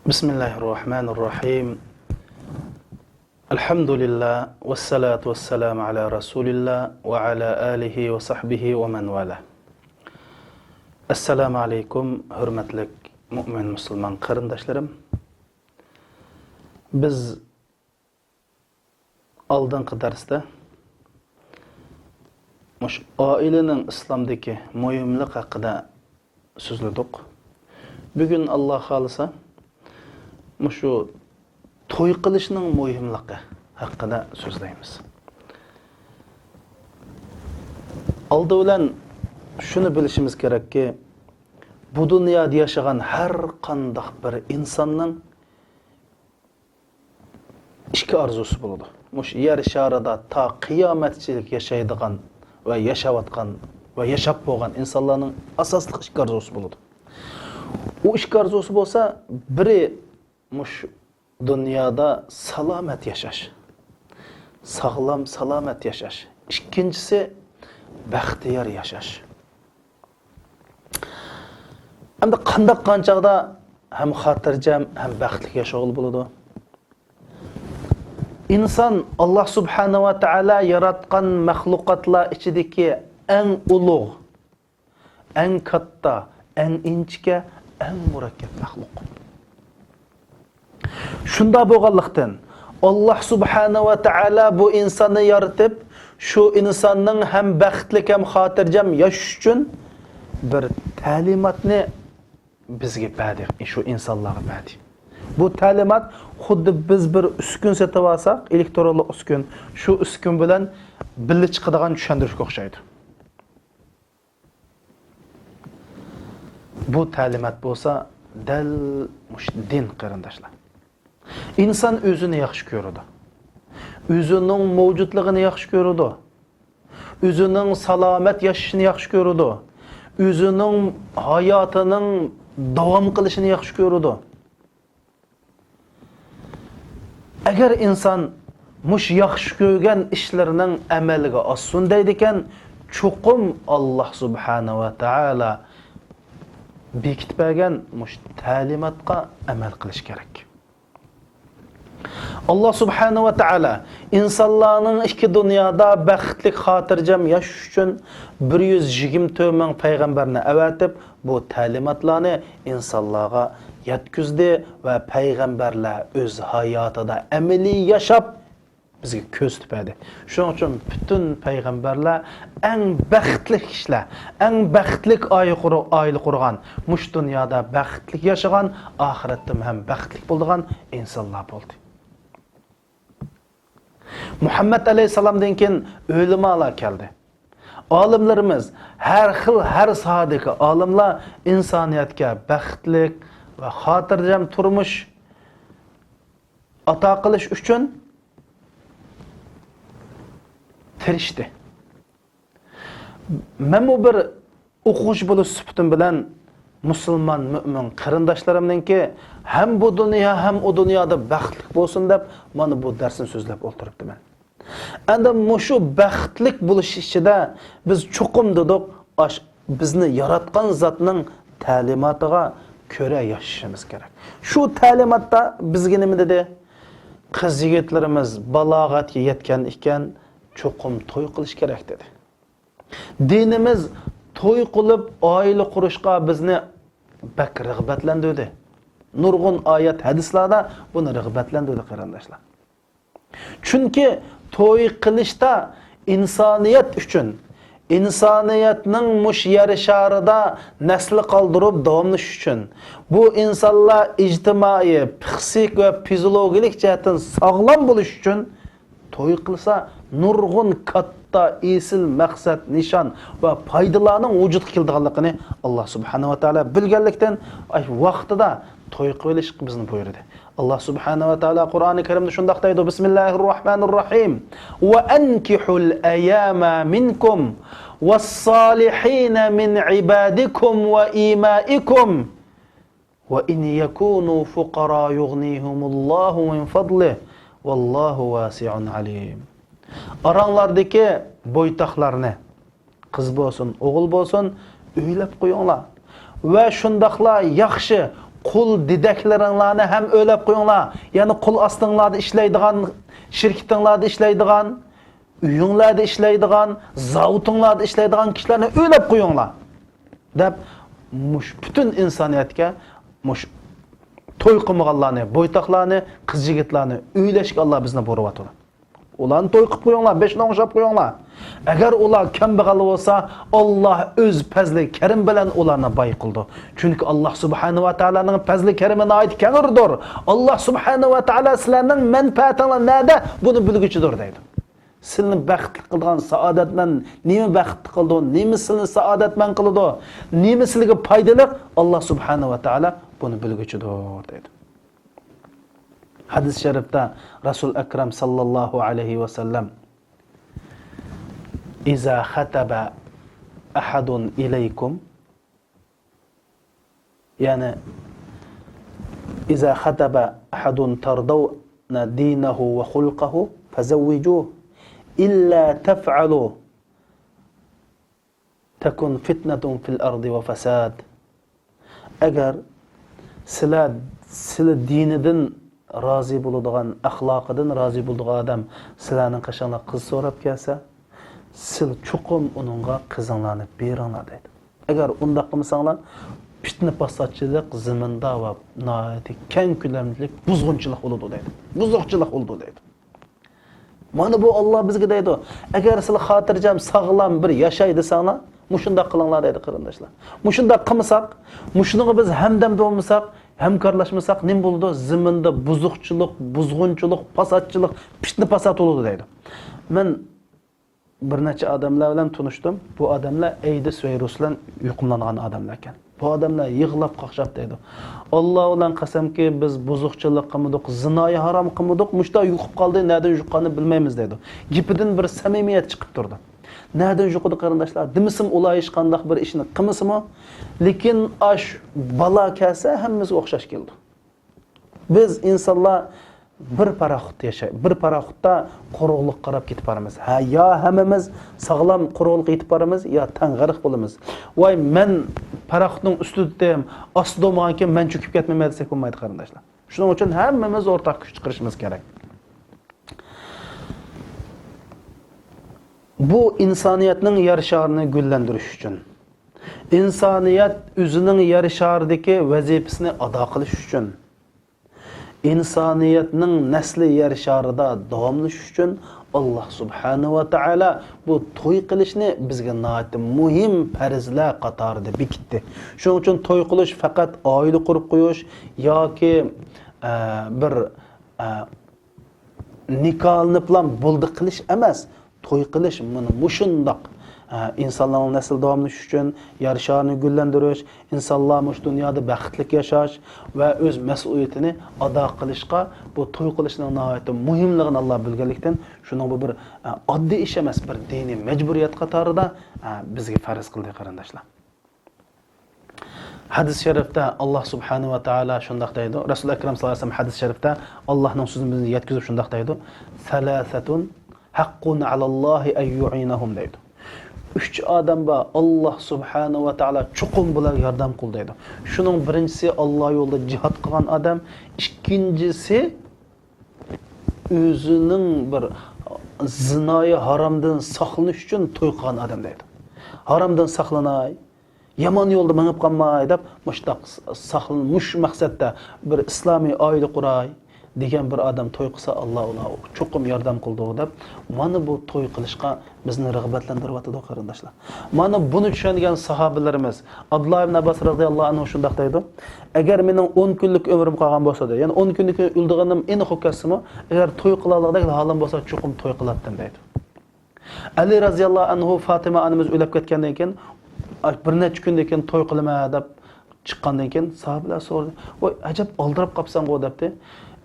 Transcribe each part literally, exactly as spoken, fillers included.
بسم الله الرحمن الرحيم. الحمد لله والصلاة والسلام على رسول الله وعلى آله وصحبه ومن والاه. ئەسسالامۇ ئەلەيكۇم، ھۆرمەتلىك مۆمىن مۇسۇلمان قېرىنداشلىرىم. بىز ئالدىنقى دەرستە مۇشۇ ئائىلىنىڭ ئىسلامدىكى مۇھىملىقى ھەققىدە سۆزلىدۇق. بۈگۈن، ئاللا خالىسا، مۇشۇ توي قىلىشنىڭ مۇھىملىقى ھەققىدە سۆزلەيمىز. ئالدى بىلەن شۇنى بىلىشىمىز كېرەككى، بۇ دۇنيادا ياشىغان ھەر قانداق بىر ئىنساننىڭ ئىككى ئارزۇسى بولىدۇ. مۇشۇ يەر شارىدا تا قىيامەتچىلىك ياشايدىغان ۋە ياشاۋاتقان ۋە ياشاپ بولغان ئىنسانلارنىڭ ئاساسلىق ئىككى ئارزۇسى بولىدۇ. ئۇ ئىككى ئارزۇسى بولسا، بىرى مۇشۇ دۇنيادا سالامەت ياشاش، ساغلام سالامەت ياشاش. ئىككىنچىسى، بەختىيار ياشاش. ئەمدى قانداق قانچاغدا ھەم خاتىرجەم، ھەم بەختلىك ياشىغىلى بولىدۇ؟ ئىنسان ئاللا سۇبھانە ۋە تائالا ياراتقان مەخلۇقاتلار ئىچىدىكى ئەڭ ئۇلۇغ، ئەڭ كاتتا، ئەڭ ئىنچىكە، ئەڭ مۇرەككەپ مەخلۇق. شۇنداق بولغانلىقتىن، ئاللا سۇبھانە ۋە تائالا بۇ ئىنساننى يارىتىپ، شۇ ئىنساننىڭ ھەم بەختلىك، ھەم خاتىرجەم ياشىشى ئۈچۈن بىر تەلىماتنى بىزگە بەردى، شۇ ئىنسانلارغا بەردى. بۇ تەلىمات خۇددى بىز بىر ئۈسكۈن سېتىۋالساق، ئېلېكترونلۇق ئۈسكۈن، شۇ ئۈسكۈن بىلەن بىللە چىقىدىغان چۈشەندۈرۈشكە ئوخشايدۇ. بۇ تەلىمات بولسا دەل مۇشۇ دىن، قېرىنداشلار. ئىنسان ئۆزىنى ياخشى كۆرىدۇ. ئۆزىنىڭ مەۋجۇتلۇقىنى ياخشى كۆرىدۇ. ئۆزىنىڭ سالامەت ياشىشىنى ياخشى كۆرىدۇ. ئۆزىنىڭ ھاياتىنىڭ داۋام قىلىشىنى ياخشى كۆرىدۇ. ئەگەر ئىنسان مۇشۇ ياخشى كۆرگەن ئىشلىرىنىڭ ئەمەلگە ئاشسۇن دەيدىكەن، چوقۇم ئاللا سۇبھانە ۋە تائالا بېكىتىپ بەرگەن مۇشۇ تەلىماتقا ئەمەل قىلىش كېرەك. ئاللا سۇبھانە ۋە تائالا ئىنسانلارنىڭ ئىككى دۇنيادا بەختلىك، خاتىرجەم ياشىشى ئۈچۈن بىر يۈز يىگىرمە تۆت مىڭ پەيغەمبەرنى ئەۋەتىپ، بۇ تەلىماتلارنى ئىنسانلارغا يەتكۈزدى ۋە پەيغەمبەرلەر ئۆز ھاياتىدا ئەمەلىي ياشاپ، بىزگە كۆرسىتىپ بەردى. شۇنىڭ ئۈچۈن پۈتۈن پەيغەمبەرلەر ئەڭ بەختلىك كىشىلەر، ئەڭ بەختلىك ئائىلە قۇر-، ئائىلە قۇرغان، مۇشۇ دۇنيادا بەختلىك ياشىغان، ئاخىرەتتىمۇ ھەم بەختلىك بولىدىغان ئىنسانلار بولدى. مۇھەممەد ئەلەيھىسسالامدىن كېيىن ئۆلىمالار كەلدى. ئالىملىرىمىز، ھەر خىل، ھەر ساھەدىكى ئالىملار ئىنسانىيەتكە بەختلىك ۋە خاتىرجەم تۇرمۇش ئاتا قىلىش ئۈچۈن تىرىشتى. مەنمۇ بىر ئوقۇغۇچى بولۇش سۈپىتىم بىلەن مۇسۇلمان مۆمىن قېرىنداشلىرىمنىڭكى ھەم بۇ دۇنيا، ھەم ئۇ دۇنيادا بەختلىك بولسۇن دەپ، مانا بۇ دەرسنى سۆزلەپ ئولتۇرۇپتىمەن. ئەمدى مۇشۇ بەختلىك بولۇش ئىچىدە بىز چوقۇم دېدۇق، ئاش-، بىزنى ياراتقان زاتنىڭ تەلىماتىغا كۆرە ياشىشىمىز كېرەك. شۇ تەلىماتتا بىزگە نېمە دېدى؟ قىز يىگىتلىرىمىز بالاغەتكە يەتكەن ئىكەن، چوقۇم توي قىلىش كېرەك دېدى. دىنىمىز توي قىلىپ ئائىلە قۇرۇشقا بىزنى بەك رىغبەتلەندۈردى. نۇرغۇن ئايەت، ھەدىسلەردە بۇنى رىغبەتلەندۈردى، قېرىنداشلار. چۈنكى توي قىلىشتا ئىنسانىيەت ئۈچۈن، ئىنسانىيەتنىڭ مۇشۇ يەر شارىدا نەسلى قالدۇرۇپ داۋاملىشىش ئۈچۈن، بۇ ئىنسانلار ئىجتىمائىي، پسىخىك ۋە فىزىولوگىيەلىك جەھەتتىن ساغلام بولۇش ئۈچۈن توي قىلسا، نۇرغۇن كاتتا، ئېسىل مەقسەت، نىشان ۋە پايدىلارنىڭ ۋۇجۇدقا كېلىدىغانلىقىنى ئاللا سۇبھانەھۇ ۋە تائالا بىلگەنلىكتىن، ئاي، ۋاقتىدا توي قىلىۋېلىشقا بىزنى بۇيرۇدى. ئاللا سۇبھانەھۇ ۋە تائالا قۇرئانى كەرىمدە شۇنداق دەيدۇ، بىسمىللاھىر راھمانىر راھىم. وأنكحوا الأيامى منكم والصالحين من عبادكم وإمائكم وإن يكونوا فقراء يغنهم الله من فضله والله واسع عليم. ئاراڭلاردىكى بويتاقلارنى، قىز بولسۇن، ئوغۇل بولسۇن، ئۆيلەپ قويۇڭلار. ۋە شۇنداقلا ياخشى، قۇل دېدەكلىرىڭلارنى ھەم ئۆيلەپ قويۇڭلار. يەنى قول ئاستىڭلاردا ئىشلەيدىغان، شىركىتىڭلاردا ئىشلەيدىغان، ئۆيۈڭلاردا ئىشلەيدىغان، زاۋۇتۇڭلاردا ئىشلەيدىغان كىشىلەرنى ئۆيلەپ قويۇڭلار، دەپ، مۇش پۈتۈن ئىنسانىيەتكە مۇش توي قىلمىغانلارنى، بويتاقلارنى، قىز-يىگىتلەرنى ئۆيلەشكە ئاللا بىزنى بۇيرۇۋاتىدۇ. ئۇلارنى توي قىلىپ قويۇڭلار، بېشىنى ئوڭشاپ قويۇڭلار. ئەگەر ئۇلار كەمبەغەل بولسا، ئاللا ئۆز پەزلى كەرىم بىلەن ئۇلارنى باي قىلىدۇ. چۈنكى ئاللا سۇبھانەھۇ ۋە تائالانىڭ پەزلى كەرىمى ناھايىتى كەڭرىدۇر. ئاللا سۇبھانەھۇ ۋە تائالا سىلەرنىڭ مەنپەئەتىڭلار نەدە، بۇنى بىلگۈچىدۇر، دەيدۇ. سىلىنى بەختلىك قىلىدىغان سائادەتمەن نېمە بەختلىك قىلىدۇ، نېمە سىلىنى سائادەتمەن قىلىدۇ، نېمە سىلىگە پايدىلىق، ئاللا سۇبھانەھۇ ۋە تائالا بۇنى بىلگۈچىدۇر، دەيدۇ. ھەدىس شەرىپتە رەسۇل ئەكرەم ساللاللاھۇ ئەلەيھى ۋەسەللەم، «إذا خطب أحد إليكم»، يەنى، «إذا خطب أحد ترضون دينه وخلقه فزوجوه، إلا تفعلوا تكن فتنة في الأرض وفساد.» ئەگەر سىلەر، سىلى دىنىدىن رازى بولىدىغان، ئەخلاقىدىن رازى بولىدىغان ئادەم سىلەرنىڭ قېشىڭلارغا قىز سوراپ كەلسە، سىل چوقۇم ئۇنىڭغا قىزىڭلارنى بېرىڭلار، دەيدۇ. ئەگەر ئۇنداق قىلمىساڭلار، پىتنە-پاساتچىلىق زېمىندا ۋە ناھايىتى كەڭ كۆلەملىك بۇزغۇنچىلىق بولىدۇ، دەيدۇ. بۇزۇقچىلىق بولىدۇ، دەيدۇ. مانا بۇ ئاللا بىزگە دەيدۇ، ئەگەر سىلەر خاتىرجەم، ساغلام بىر ياشاي دېسەڭلار، مۇشۇنداق قىلىڭلار، دەيدۇ، قېرىنداشلار. مۇشۇنداق قىلمىساق، مۇشۇنىڭغا بىز ھەمدەم بولمىساق، ھەمكارلاشمىساق، نېمە بولىدۇ؟ زېمىندا بۇزۇقچىلىق، بۇزغۇنچىلىق، پاساتچىلىق، پىتنە-پاسات بولىدۇ، دەيدۇ. مەن بىر نەچچە ئادەملەر بىلەن تونۇشتۇم. بۇ ئادەملەر ئەيدىز ۋىرۇسى بىلەن يۇقۇملانغان ئادەملەركەن. بۇ ئادەملەر يىغلاپ قاقشاپ دەيدۇ، «ئاللا بىلەن قەسەمكى، بىز بۇزۇقچىلىق قىلمىدۇق، زىنايى ھارام قىلمىدۇق، مۇشۇنداق يۇقۇپ قالدى، نەدىن يۇققاننى بىلمەيمىز» دەيدۇ. گېپىدىن بىر سەمىمىيەت چىقىپ تۇرىدۇ. نەدىن يۇقىدۇ، قېرىنداشلار؟ دېمىسىمۇ، ئۇلار ھېچقانداق بىر ئىشنى قىلمىسىمۇ، لېكىن ئاش بالا كەلسە، ھەممىمىزگە ئوخشاش كېلىدۇ. بىز ئىنسانلار بىر پاراخوتتا ياشاي-، بىر پاراخوتتا قۇرۇقلۇققا قاراپ كېتىپ بارىمىز. ھە، يا ھەممىمىز ساغلام قۇرۇقلۇققا يېتىپ بارىمىز، يا تەڭ غەرق بولىمىز. ۋاي، مەن پاراخوتنىڭ ئۈستىدە، ئاستىدا بولمىغانكىن، مەن چۆكۈپ كەتمەيمەن دېسەك بولمايدۇ، قېرىنداشلار. شۇنىڭ ئۈچۈن ھەممىمىز ئورتاق كۈچ چىقىرىشىمىز كېرەك. بۇ ئىنسانىيەتنىڭ يەر شارىنى گۈللەندۈرۈش ئۈچۈن، ئىنسانىيەت ئۆزىنىڭ يەر شارىدىكى ۋەزىپىسىنى ئادا قىلىش ئۈچۈن، ئىنسانىيەتنىڭ نەسلى يەر شارىدا داۋاملىشىش ئۈچۈن، ئاللا سۇبھانەھۇ ۋە تائالا بۇ توي قىلىشنى بىزگە ناھايىتى مۇھىم پەرزلەر قاتارىدا بېكىتتى. شۇنىڭ ئۈچۈن توي قىلىش پەقەت ئائىلە قۇرۇپ قويۇش ياكى، ئە، بىر، ئە، نىكاھلىنىپلا بولدى قىلىش ئەمەس، توي قىلىش مانا مۇشۇنداق، ئە، ئىنسانلارنىڭ نەسلى داۋاملىشىشى ئۈچۈن، يەر شارىنى گۈللەندۈرۈش، ئىنسانلار مۇشۇ دۇنيادا بەختلىك ياشاش ۋە ئۆز مەسئۇلىيىتىنى ئادا قىلىشقا بۇ توي قىلىشنىڭ ناھايىتى مۇھىملىقىنى ئاللا بىلگەنلىكتىن، شۇنىڭ بۇ بىر، ئە، ئاددىي ئىش ئەمەس، بىر دىنىي مەجبۇرىيەت قاتارىدا، ئە، بىزگە پەرز قىلدى، قېرىنداشلار. ھەدىس شەرىفتە ئاللا سۇبھانەھۇ ۋە تائالا شۇنداق دەيدۇ. رەسۇل ئەكرەم ساللاللاھۇ ئەلەيھى ۋەسەللەم ھەدىس شەرىفتە ئاللانىڭ سۆزىنى بىزگە يەتكۈزۈپ شۇنداق دەيدۇ، «ثلاثة حق على الله أن يعينهم» دەيدۇ. ئۈچ ئادەم بار، ئاللا سۇبھانەھۇ ۋە تائالا چوقۇم بۇلارغا ياردەم قىل دەيدۇ. شۇنىڭ بىرىنچىسى ئاللا يولىدا جىھاد قىلغان ئادەم، ئىككىنچىسى ئۆزىنىڭ بىر زىنايى ھارامدىن ساقلىنىش ئۈچۈن توي قىلغان ئادەم دەيدۇ. ھارامدىن ساقلىناي، يامان يولدا مېڭىپ قالماي دەپ، مۇشۇنداق ساقلىن-، مۇشۇ مەقسەتتە بىر ئىسلامىي ئائىلە قۇراي دېگەن بىر ئادەم توي قىلسا، ئاللا ئۇلارغا چوقۇم ياردەم قىلىدۇ دەپ، مانا بۇ توي قىلىشقا بىزنى رىغبەتلەندۈرۈۋاتىدۇ، قېرىنداشلار. مانا بۇنى چۈشەنگەن ساھابىلىرىمىز، ئابدۇللا ئىبن ئابباس رەزىياللاھۇ ئەنھۇ شۇنداق دەيدۇ، «ئەگەر مېنىڭ ئون كۈنلۈك ئۆمرۈم قالغان بولسا» دەيدۇ، يەنى ئون كۈندىن كېيىن ئۆلىدىغىنىم ئېنىق بولۇپ كەتسىمۇ، ئەگەر توي قىلالىغۇدەك ھالىم بولسا، چوقۇم توي قىلاتتىم دەيدۇ. ئەلى رەزىياللاھۇ ئەنھۇ فاتىمە ئانىمىز ئۆلۈپ كەتكەندىن كېيىن، بىر نەچچە كۈندىن كېيىن توي قىلىمەن دەپ چىققاندىن كېيىن، ساھابىلەر سورىدى، «ۋاي، ئەجەب ئالدىراپ قاپسەنغۇ» دەپتۇ.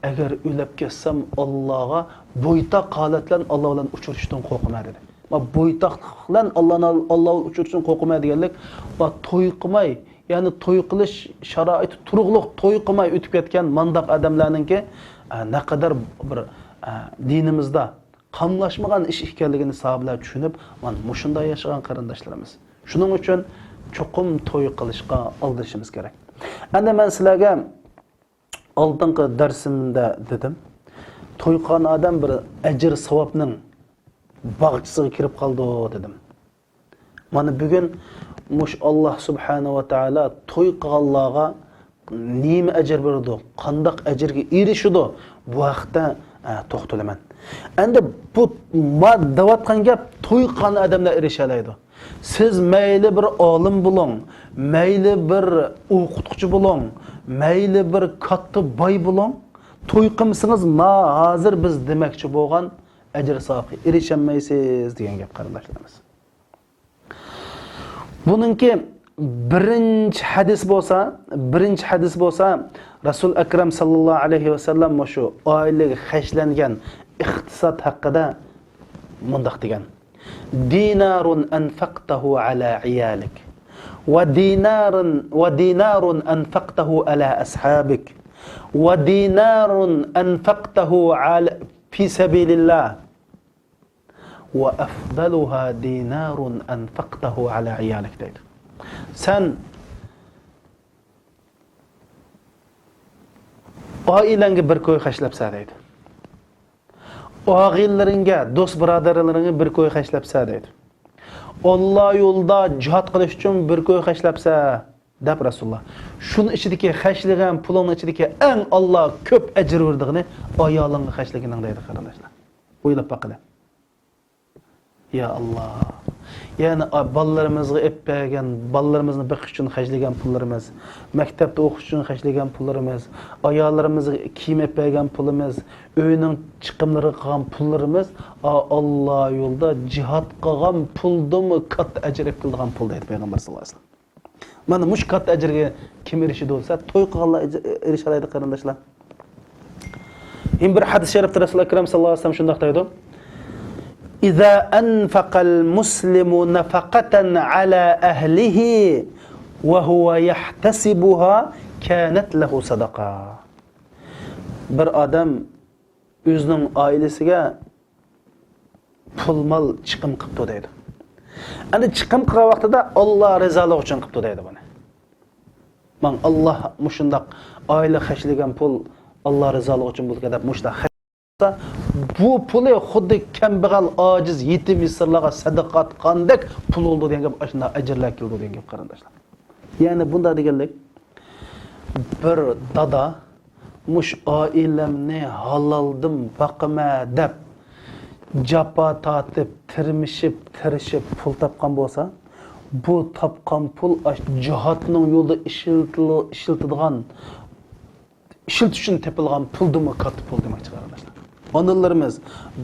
«ئەگەر ئۆلۈپ كەتسەم، ئاللاغا بويتاق ھالەت بىلەن ئاللا بىلەن ئۇچرىشىشتىن قورقىمەن» دېدى. ما بويتاقلىق بىلەن ئاللا، ئاللا ئۇچرىشىشتىن قورقىمەن دېگەنلىك، ما توي قىلماي، يەنى توي قىلىش شارائىتى تۇرۇقلۇق توي قىلماي ئۆتۈپ كەتكەن مانداق ئادەملەرنىڭكى، ئە، نەقەدەر بىر، ئە، دىنىمىزدا قاملاشمىغان ئىش ئىكەنلىكىنى ساھابىلەر چۈشىنىپ، مانا مۇشۇنداق ياشىغان قېرىنداشلىرىمىز. شۇنىڭ ئۈچۈن چوقۇم توي قىلىشقا ئالدىرىشىمىز كېرەك. ئەمدى مەن سىلەرگە ئالدىنقى دەرسىمدە دېدىم، توي قىلغان ئادەم بىر ئەجىر ساۋابنىڭ باغچىسىغا كىرىپ قالىدۇ دېدىم. مانا بۈگۈن مۇشۇ ئاللا سۇبھانە ۋە تائالا توي قىلغانلارغا نېمە ئەجىر بېرىدۇ، قانداق ئەجىرگە ئېرىشىدۇ، بۇ ھەقتە، ئە، توختىلىمەن. ئەمدى بۇ ما دەۋاتقان گەپ توي قىلغان ئادەملەر ئېرىشەلەيدۇ. سىز مەيلى بىر ئالىم بولۇڭ، مەيلى بىر ئوقۇتقۇچى بولۇڭ، مەيلى بىر كاتتا باي بولۇڭ، توي قىلمىسىڭىز ما ھازىر بىز دېمەكچى بولغان ئەجىر ساۋابقا ئېرىشەلمەيسىز دېگەن گەپ قېرىنداشلىرىمىز. بۇنىڭكى بىرىنچى ھەدىس بولسا، بىرىنچى ھەدىس بولسا، رەسۇل ئەكرەم ساللاللاھۇ ئەلەيھى ۋەسەللەم مۇشۇ ئائىلىگە خەجلەنگەن ئىقتىساد ھەققىدە مۇنداق دېگەن: دىنارۇن ئەنفەقتەھۇ ئەلا ئىيالىك، ۋە دىنارۇن، ۋە دىنارۇن ئەنفەقتەھۇ ئەلا ئەسھابىك، ۋە دىنارۇن ئەنفەقتەھۇ ئەلا، فى سەبىلىللاھ. وأفضلها دينار أنفقته على عيالك دەيدۇ. سەن ئائىلەڭگە بىر كوي خەجلەپسە دەيدۇ. ئاغىنىلىرىڭگە، دوست بۇرادەرلىرىڭگە بىر كوي خەجلەپسە دەيدۇ. ئاللا يولىدا جىھاد قىلىش ئۈچۈن بىر كوي خەجلەپسە دەپ رەسۇلۇللا. شۇنىڭ ئىچىدىكى خەجلىگەن پۇلۇڭنىڭ ئىچىدىكى ئەڭ ئاللا كۆپ ئەجىر بېرىدىغىنى ئايالىڭغا خەجلىگىنىڭ دەيدۇ قېرىنداشلار. ئويلاپ باققىلى. يا ئاللا. يەنى، ئا، بالىلىرىمىزغا ئېلىپ بەرگەن، بالىلىرىمىزنى بېقىش ئۈچۈن خەجلىگەن پۇللىرىمىز، مەكتەپتە ئوقۇش ئۈچۈن خەجلىگەن پۇللىرىمىز، ئاياللىرىمىزغا كىيىم ئېلىپ بەرگەن پۇلىمىز، ئۆينىڭ چىقىملىرىغا قىلغان پۇللىرىمىز، ئا، ئاللا يولىدا جىھاد قىلغان پۇلدىنمۇ كاتتا ئەجىر ئېلىپ كېلىدىغان پۇل دەيدۇ پەيغەمبەر ساللاللاھۇ ئەلەيھى ۋەسەللەم. مانا مۇشۇ كاتتا ئەجىرگە كىم ئېرىشىدۇ دېسە، توي قىلغانلار ئېرىشەلەيدۇ قېرىنداشلار. يەنە بىر ھەدىس شەرىپتە رەسۇل ئەكرەم ساللاللاھۇ ئەلەيھى ۋەسەللەم شۇنداق دەيدۇ: إذا أنفق المسلم نفقة على أهله وهو يحتسبها كانت له صدقة. بىر ئادەم ئۆزىنىڭ ئائىلىسىگە پۇل-مال چىقىم قىپتۇ دەيدۇ. ئەمدى چىقىم قىلغان ۋاقتىدا ئاللا رىزالىقى ئۈچۈن قىپتۇ دەيدۇ بۇنى. ماڭ ئاللا مۇشۇنداق ئائىلە خەجلىگەن پۇل ئاللا رىزالىقى ئۈچۈن بولىدىكەن دەپ مۇشۇنداق خەجلىسە، بۇ پۇلى خۇددى كەمبەغەل، ئاجىز، يېتىم-يېسىرلارغا سەدىقە ئاتقاندەك پۇل بولىدۇ دېگەن گەپ، ئاشۇنداق ئەجىرلەر كېلىدۇ دېگەن گەپ قېرىنداشلار. يەنى بۇنداق دېگەنلىك، بىر دادا مۇشۇ ئائىلەمنى ھالالدىن باقىمەن دەپ جاپا تارتىپ، تىرمىشىپ، تىرىشىپ پۇل تاپقان بولسا، بۇ تاپقان پۇل ئاشۇ جىھادنىڭ يولىدا ئىشلىتىل-، ئىشلىتىدىغان، ئىشلىتىش ئۈچۈن تېپىلغان پۇلدىنمۇ كاتتا پۇل دېمەكچى قېرىنداشلار. ئانىلىرىمىز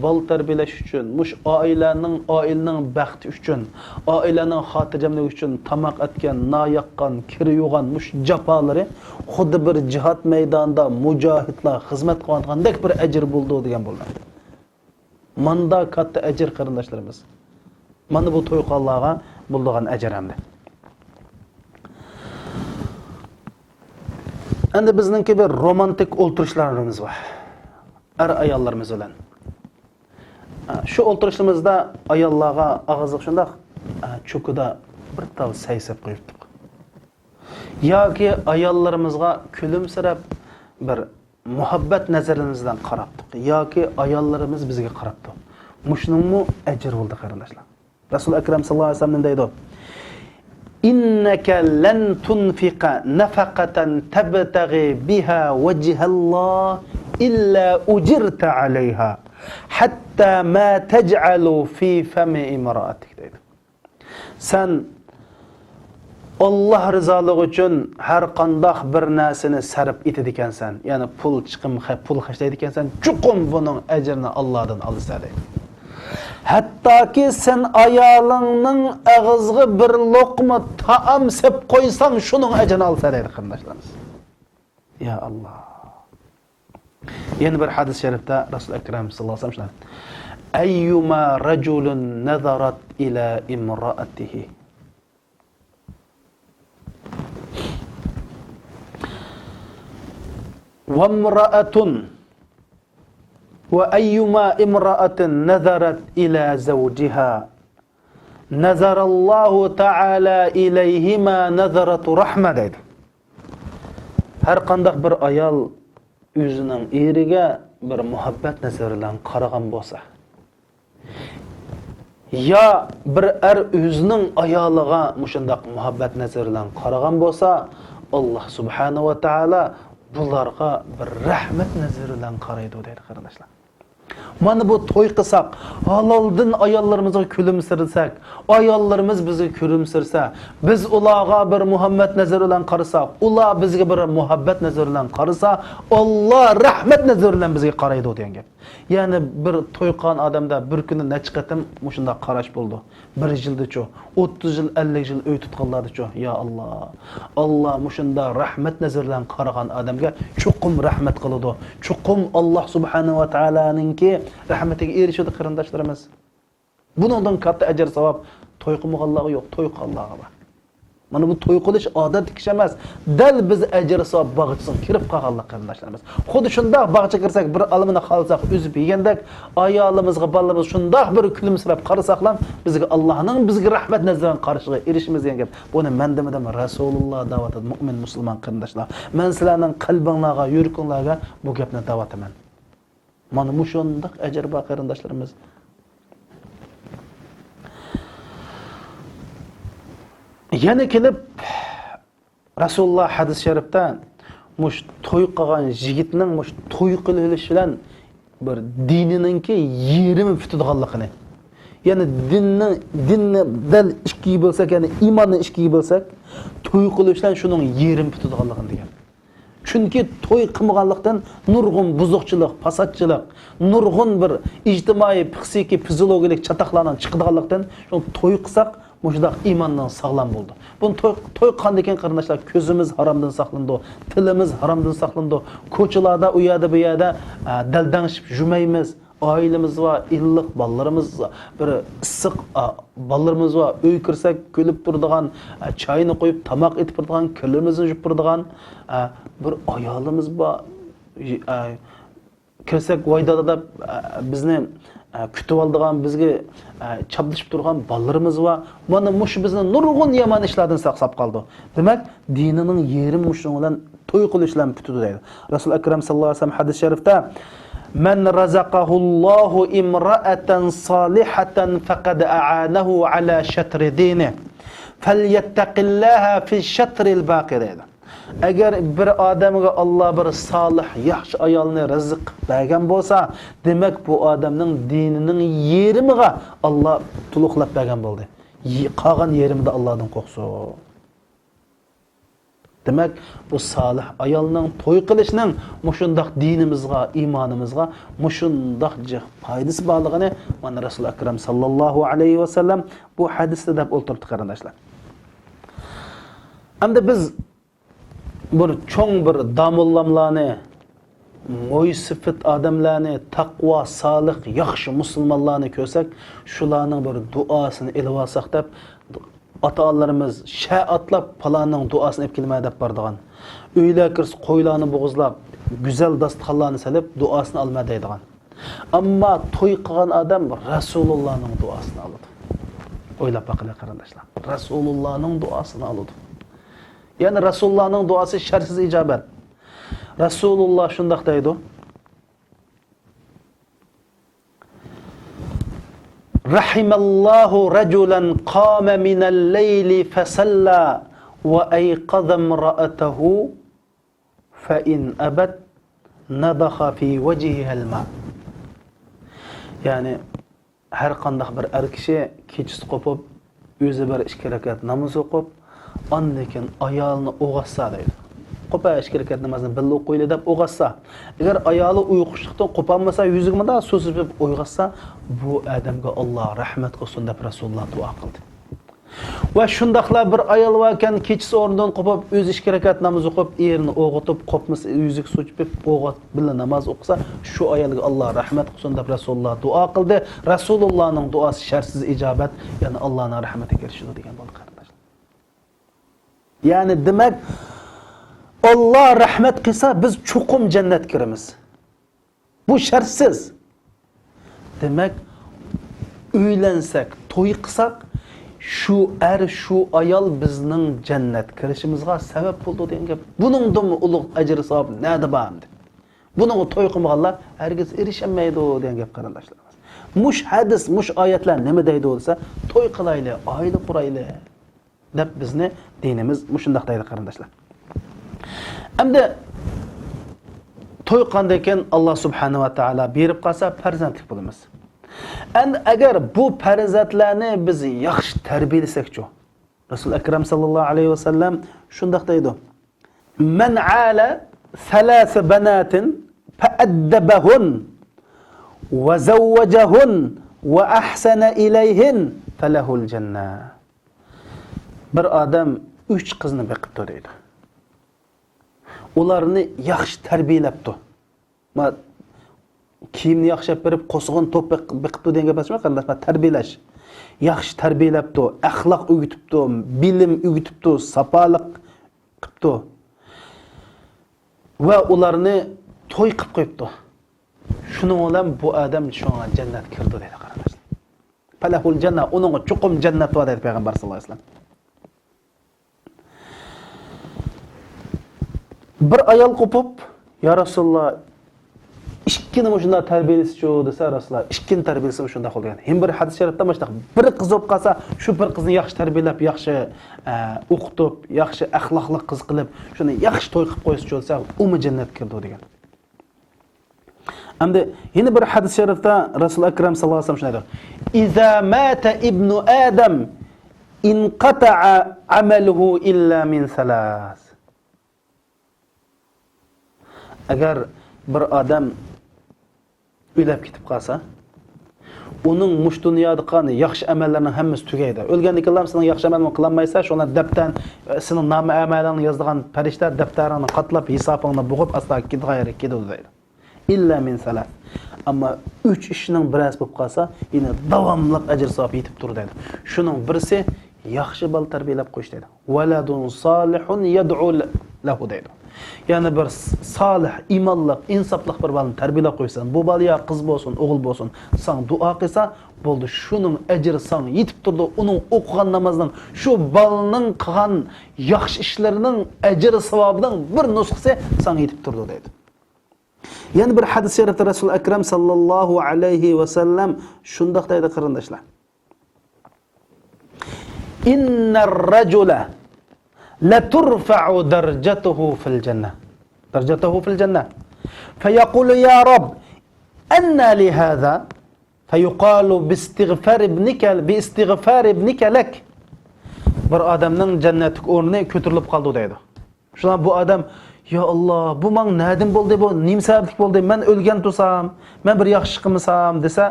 بالا تەربىيەلەش ئۈچۈن، مۇشۇ ئائىلەنىڭ، ئائىلىنىڭ بەختى ئۈچۈن، ئائىلەنىڭ خاتىرجەملىكى ئۈچۈن تاماق ئەتكەن، نان ياققان، كىر يۇغان مۇشۇ جاپالىرى خۇددى بىر جىھاد مەيدانىدا مۇجاھىدلار خىزمەت قىلىۋاتقاندەك بىر ئەجىر بولىدۇ دېگەن بولىدۇ. ماندا كاتتا ئەجىر قېرىنداشلىرىمىز. مانا بۇ توي قىلغانلارغا بولىدىغان ئەجىر ئەمدى. ئەمدى بىزنىڭكى بىر رومانتىك ئولتۇرۇشلىرىمىز بار. ئەر-ئاياللىرىمىز بىلەن. شۇ ئولتۇرۇشىمىزدا ئاياللارغا ئاغزىغا شۇنداق، چوكىدا بىر تال سەي سېلىپ قويۇپتۇق. ياكى ئاياللىرىمىزغا كۈلۈمسىرەپ بىر مۇھەببەت نەزىرىمىز بىلەن قاراپتۇق. ياكى ئاياللىرىمىز بىزگە قاراپتۇ. مۇشۇنىڭمۇ ئەجرى بولدى قېرىنداشلار. رەسۇل ئەكرەم ساللاللاھۇ ئەلەيھى ۋەسەللەم نېمە دەيدۇ؟ إنك لن تنفق نفقة تبتغي بها وجه الله إلا أجرت عليها حتى ما تجعل في فم امرأتك دەيدۇ. سەن ئاللا رىزالىقى ئۈچۈن ھەر قانداق بىر نەرسىنى سەرپ ئېتىدىكەنسەن، يەنى پۇل چىقىم، پۇل خەجلەيدىكەنسەن، چوقۇم بۇنىڭ ئەجرىنى ئاللادىن ئالىسەن دەيدۇ. ھەتتاكى سەن ئايالىڭنىڭ ئېغىزىغا بىر لوقما تائام سېلىپ قويساڭ، شۇنىڭ ئەجرىنى ئالىسەن دەيدۇ قېرىنداشلىرىمىز. يا ئاللا. يەنە بىر ھەدىس شەرىپتە رەسۇل ئەكرەم ساللاللاھۇ ئەلەيھى ۋەسەللەم شۇنداق: أيما رجل نظرت إلى امرأته وامرأة وأيما امرأة نظرت إلى زوجها نظر الله تعالى إليهما نظرة رحمة دەيدۇ. ھەر قانداق بىر ئايال ئۆزىنىڭ ئېرىگە بىر مۇھەببەت نەزىرى بىلەن قارىغان بولسا، يا بىر ئەر ئۆزىنىڭ ئايالىغا مۇشۇنداق مۇھەببەت نەزىرى بىلەن قارىغان بولسا، ئاللا سۇبھانەھۇ ۋە تائالا بۇلارغا بىر رەھمەت نەزىرى بىلەن قارايدۇ دەيدۇ، قېرىنداشلار. مانا بۇ توي قىلساق، ھالالدىن ئاياللىرىمىزغا كۈلۈمسىرىسەك، ئاياللىرىمىز بىزگە كۈلۈمسىرىسە، بىز ئۇلارغا بىر مۇھەببەت نەزىرى بىلەن قارىساق، ئۇلار بىزگە بىر مۇھەببەت نەزىرى بىلەن قارىسا، ئاللا رەھمەت نەزىرى بىلەن بىزگە قارايدۇ دېگەن گەپ. يەنى بىر توي قىلغان ئادەمدە بىر كۈندە نەچچە قېتىم مۇشۇنداق قاراش بولىدۇ؟ بىر يىلدىچۇ، ئوتتۇز يىل، ئەللىك يىل ئۆي تۇتقانلاردىچۇ؟ يا ئاللا، ئاللا مۇشۇنداق رەھمەت نەزىرى بىلەن قارىغان ئادەمگە چوقۇم رەھمەت قىلىدۇ. چوقۇم ئاللا سۇبھانەھۇ ۋە تائالانىڭكى رەھمىتىگە ئېرىشىدۇ، قېرىنداشلىرىمىز. بۇنىڭدىن كاتتا ئەجىر ساۋاب توي قىلمىغانلارغا يوق، توي قىلغانلارغا بار. مانا بۇ توي قىلىش ئادەتتىكى ئىش ئەمەس. دەل بىز ئەجىر ساۋاب باغچىسىغا كىرىپ قالغانلىق، قېرىنداشلىرىمىز. خۇددى شۇنداق باغچىغا كىرسەك، بىر ئالمىنى خالىساق ئۈزۈپ يېگەندەك، ئايالىمىزغا، بالىلىرىمىزغا شۇنداق بىر كۈلۈمسىرەپ قارىساقلا، بىزگە ئاللانىڭ بىزگە رەھمەت نەزىرىدىن قارىشىغا ئېرىشىمىز دېگەن گەپ. بۇنى مەن دېمىدىم، رەسۇلۇللا دەۋاتىدۇ، مۆمىن مۇسۇلمان قېرىنداشلار. مەن سىلەرنىڭ قەلبىڭلارغا، يۈرىكىڭلارغا بۇ گەپنى دەۋاتىمەن. مانا مۇشۇنداق ئەجىر بار، قېرىنداشلىرىمىز. يەنە كېلىپ، رەسۇلۇللا ھەدىس شەرىپتە مۇشۇ توي قىلغان يىگىتنىڭ مۇشۇ توي قىلىۋېلىش بىلەن بىر دىنىنىڭكى يېرىمى پۈتىدىغانلىقىنى، يەنى دىننىڭ، دىننى دەل ئىككىگە بۆلسەك، يەنى ئىماننى ئىككىگە بۆلسەك، توي قىلىش بىلەن شۇنىڭ يېرىمى پۈتىدىغانلىقىنى دېگەن. چۈنكى توي قىلمىغانلىقتىن نۇرغۇن بۇزۇقچىلىق، پاساتچىلىق، نۇرغۇن بىر ئىجتىمائىي، پسىخىكى، فىزىولوگىيەلىك چاتاقلارنىڭ چىقىدىغانلىقتىن، شۇڭا توي قىلساق، مۇشۇنداق ئىماننىڭ ساغلام بولىدۇ. بۇنى توي، توي قىلغاندىن كېيىن، قېرىنداشلار، كۆزىمىز ھارامدىن ساقلىنىدۇ، تىلىمىز ھارامدىن ساقلىنىدۇ. كوچىلاردا، ئۇ يەردە، بۇ يەردە، ئە، دەلدەڭشىپ يۈرمەيمىز. ئائىلىمىز بار، ئىللىق بالىلىرىمىز، بىر ئىسسىق، ئا، بالىلىرىمىز بار. ئۆيگە كىرسەك كۈلۈپ تۇرىدىغان، ئا، چاينى قۇيۇپ، تاماق ئېتىپ بېرىدىغان، كىرلىرىمىزنى يۇيۇپ بېرىدىغان، ئا، بىر ئايالىمىز بار. ئا، كىرسەك ۋاي دادا دەپ، ئا، بىزنى، ئا، كۈتۈۋالىدىغان، بىزگە، ئا، چاپلىشىپ تۇرغان بالىلىرىمىز بار. مانا مۇشۇ بىزنى نۇرغۇن يامان ئىشلاردىن ساقلاپ قالىدۇ. دېمەك، دىنىنىڭ يېرىمى مۇشۇنىڭ بىلەن توي قىلىش بىلەن پۈتىدۇ دەيدۇ. رەسۇل ئەكرەم ساللاللاھۇ ئەلەيھى ۋەسەللەم ھەدىس شەرىفتە، مەن رەزەقەھۇللاھۇ ئىمرەئەتەن سالىھەتەن فەقەد ئەئانەھۇ ئەلا شەترى دىنى، فەليەتتەقىللاھە فىش شەترىل باقى دەيدۇ. ئەگەر بىر ئادەمگە ئاللا بىر سالىھ، ياخشى ئايالنى رىزىق قىلىپ بەرگەن بولسا، دېمەك، بۇ ئادەمنىڭ دىنىنىڭ يېرىمىغا ئاللا تولۇقلاپ بەرگەن بولدى. يې-، قالغان يېرىمىدا ئاللادىن قورقسۇن. دېمەك، بۇ سالىھ ئايالنىڭ توي قىلىشنىڭ مۇشۇنداق دىنىمىزغا، ئىمانىمىزغا مۇشۇنداق جىق پايدىسى بارلىقىنى مانا رەسۇل ئەكرەم ساللاللاھۇ ئەلەيھى ۋەسەللەم بۇ ھەدىستە دەپ ئولتۇرۇپتۇ، قېرىنداشلار. ئەمدى بىز بىر چوڭ بىر داموللاملارنى، مويسىپىت ئادەملەرنى، تەقۋا، سالىھ، ياخشى مۇسۇلمانلارنى كۆرسەك، شۇلارنىڭ بىر دۇئاسىنى ئېلىۋالساق دەپ، ئاتا-ئانىلىرىمىز شە ئاتلاپ، پالاننىڭ دۇئاسىنى ئېلىپ كېلىمەن دەپ بارىدىغان. ئۆيلەرگە كىرسە، قويلارنى بوغۇزلاپ، گۈزەل داستىخانلارنى سېلىپ، دۇئاسىنى ئالىمەن دەيدىغان. ئەمما توي قىلغان ئادەم رەسۇلۇللانىڭ دۇئاسىنى ئالىدۇ. ئويلاپ باقىلى، قېرىنداشلار. رەسۇلۇللانىڭ دۇئاسىنى ئالىدۇ. يەنى رەسۇلۇللانىڭ دۇئاسى شەرتسىز ئىجابەت. رەسۇلۇللا شۇنداق دەيدۇ. رەھىمەللاھۇ رەجۇلەن قامە مىنەل لەيلى فەسەللا ۋە ئەيقەزە ئىمرەئەتەھۇ فەئىن ئەبەت نەدەخە فى ۋەجھىھەل ماء. يەنى، ھەر قانداق بىر ئەر كىشى كېچىسى قوپۇپ، ئۆزى بىر ئىككى رەكەت ناماز ئوقۇپ، ئاندىن كېيىن ئايالىنى ئويغاتسا دەيدۇ. قوپ، ھە، ئىككى رەكەت نامازنى بىللە ئوقۇيلى دەپ ئويغاتسا. ئەگەر ئايالى ئۇيقۇشلۇقتىن قوپالمىسا، يۈزىگە مۇنداق سۇ سېپىپ ئويغاتسا، بۇ ئادەمگە ئاللا رەھمەت قىلسۇن دەپ رەسۇلۇللا دۇئا قىلدى. ۋە شۇنداقلا بىر ئايال باركەن، كېچىسى ئورنىدىن قوپۇپ، ئۆزى ئىككى رەكەت ناماز ئوقۇپ، ئېرىنى ئويغىتىپ، قوپمىسا يۈزىگە سۇ چېپىپ، ئويغىتىپ، بىللە ناماز ئوقۇسا، شۇ ئايالغا ئاللا رەھمەت قىلسۇن دەپ رەسۇلۇللا دۇئا قىلدى. رەسۇلۇللانىڭ دۇئاسى شەرتسىز ئىجابەت، يەنى ئاللانىڭ رەھمىتىگە ئېرىشىدۇ دېگەن بولدى، قېرىنداشلار. يەنى دېمەك، ئاللا رەھمەت قىلسا، بىز چوقۇم جەننەتكە كىرىمىز. بۇ شەرتسىز. دېمەك، ئۆيلەنسەك، توي قىلساق، شۇ ئەر، شۇ ئايال بىزنىڭ جەننەت كىرىشىمىزغا سەۋەب بولىدۇ دېگەن گەپ. بۇنىڭدىنمۇ ئۇلۇغ ئەجىر ساۋاب نەدە بار ئەمدى؟ بۇنىڭغا توي قىلمىغانلار ھەرگىز ئېرىشەلمەيدۇ دېگەن گەپ، قېرىنداشلىرىمىز. مۇش ھەدىس، مۇش ئايەتلەر نېمە دەيدۇ دېسە، توي قىلايلى، ئائىلە قۇرايلى دەپ بىزنى دىنىمىز مۇشۇنداق دەيدۇ، قېرىنداشلار. ئەمدى توي قىلغاندىن كېيىن ئاللا سۇبھانەھۇ ۋە تائالا بېرىپ قالسا پەرزەنتلىك بولىمىز. ئەمدى ئەگەر بۇ پەرزەنتلەرنى بىز ياخشى تەربىيەلىسەكچۇ؟ رەسۇل ئەكرەم ساللاللاھۇ ئەلەيھى ۋەسەللەم شۇنداق دەيدۇ: مەن ئالە سەلاسە بەناتىن فەئەددەبەھۇن ۋە زەۋۋەجەھۇن ۋە ئەھسەنە ئىلەيھىن فەلەھۇل جەننە. بىر ئادەم ئۈچ قىزنى بېقىپتۇ دەيدۇ. ئۇلارنى ياخشى تەربىيەلەپتۇ. ما، كىيىمنى ياخشى ئەپ بېرىپ، قورسىقىنى توپ بېق-، بېقىپتۇ دېگەن گەپ ئەمەسمۇ، قېرىنداشلار؟ تەربىيەلەش. ياخشى تەربىيەلەپتۇ، ئەخلاق ئۆگىتىپتۇ، بىلىم ئۆگىتىپتۇ، ساپالىق قىپتۇ. ۋە ئۇلارنى توي قىپ قويۇپتۇ. شۇنىڭ بىلەن بۇ ئادەم شۇڭا جەننەتكە كىرىدۇ دەيدۇ، قېرىنداشلار. فەلەھۇل جەننە، ئۇنىڭغا چوقۇم جەننەت بار دەيدۇ پەيغەمبەر ساللاللاھۇ ئەلەيھى ۋەسەللەم. بىر ئايال قوپۇپ، يا رەسۇلاللا، ئىككىنى مۇشۇنداق تەربىيەلىسىچۇ دېسە، رەسۇلاللا، ئىككىنى تەربىيەلىسە مۇشۇنداق بولىدۇ دېگەن. يەنە بىر ھەدىس شەرىپتە مۇشۇنداق، بىر قىز بولۇپ قالسا، شۇ بىر قىزنى ياخشى تەربىيەلەپ، ياخشى، ئە، ئوقۇتۇپ، ياخشى ئەخلاقلىق قىز قىلىپ، شۇنى ياخشى توي قىلىپ قويسىچۇ دېسە، ئۇمۇ جەننەتكە كىرىدۇ دېگەن. ئەمدى يەنە بىر ھەدىس شەرىپتە رەسۇل ئەكرەم ساللاللاھۇ ئەلەيھى ۋەسەللەم شۇنداق دەيدۇ: إذا مات ابن آدم انقطع عمله إلا من ثلاث. ئەگەر بىر ئادەم ئۆلۈپ كېتىپ قالسا، ئۇنىڭ مۇشۇ دۇنيادا قىلغان ياخشى ئەمەللىرىنىڭ ھەممىسى تۈگەيدۇ. ئۆلگەندىن كېيىنلا سېنىڭ ياخشى ئەمەلىڭنى قىلالمايسەن، شۇڭا دەپتەر، سېنىڭ نامە ئەمەلىڭنى يازىدىغان پەرىشتە دەپتەرىڭنى قاتلاپ، ھېسابىڭنى بوغۇپ، ئاستا كېتىدىغان يەرگە كېتىدۇ دەيدۇ. إلا من ثلاث. ئەمما ئۈچ ئىشنىڭ بىرەرسى بولۇپ قالسا، يەنە داۋاملىق ئەجىر ساۋاب يېتىپ تۇرىدۇ دەيدۇ. شۇنىڭ بىرسى ياخشى بالا تەربىيەلەپ قويۇش دەيدۇ. ولد صالح يدعو له دەيدۇ. يەنى بىر سالىھ، ئىمانلىق، ئىنساپلىق بىر بالىنى تەربىيەلەپ قويسان، بۇ بالا يا قىز بولسۇن، ئوغۇل بولسۇن، ساڭا دۇئا قىلسا، بولدى، شۇنىڭ ئەجرى ساڭا يېتىپ تۇرىدۇ. ئۇنىڭ ئوقۇغان نامازنىڭ، شۇ بالىنىڭ قىلغان ياخشى ئىشلىرىنىڭ ئەجرى ساۋابىنىڭ بىر نۇسخىسى ساڭا يېتىپ تۇرىدۇ دەيدۇ. يەنە بىر ھەدىس شەرىپتە رەسۇل ئەكرەم ساللاللاھۇ ئەلەيھى ۋەسەللەم شۇنداق دەيدۇ، قېرىنداشلار. إن الرجل لترفع درجته في الجنة، درجته في الجنة، فيقول يا رب أنى لي هذا؟ فيقال باستغفار ابنك، باستغفار ابنك لك. بىر ئادەمنىڭ جەننەتلىك ئورنى كۆتۈرۈلۈپ قالىدۇ دەيدۇ. شۇڭا بۇ ئادەم، يا ئاللا، بۇ ماڭا نەدىن بولدى، بۇ نېمە سەۋەبلىك بولدى؟ مەن ئۆلگەن تۇرسام، مەن بىر ياخشى ئىش قىلمىسام دېسە،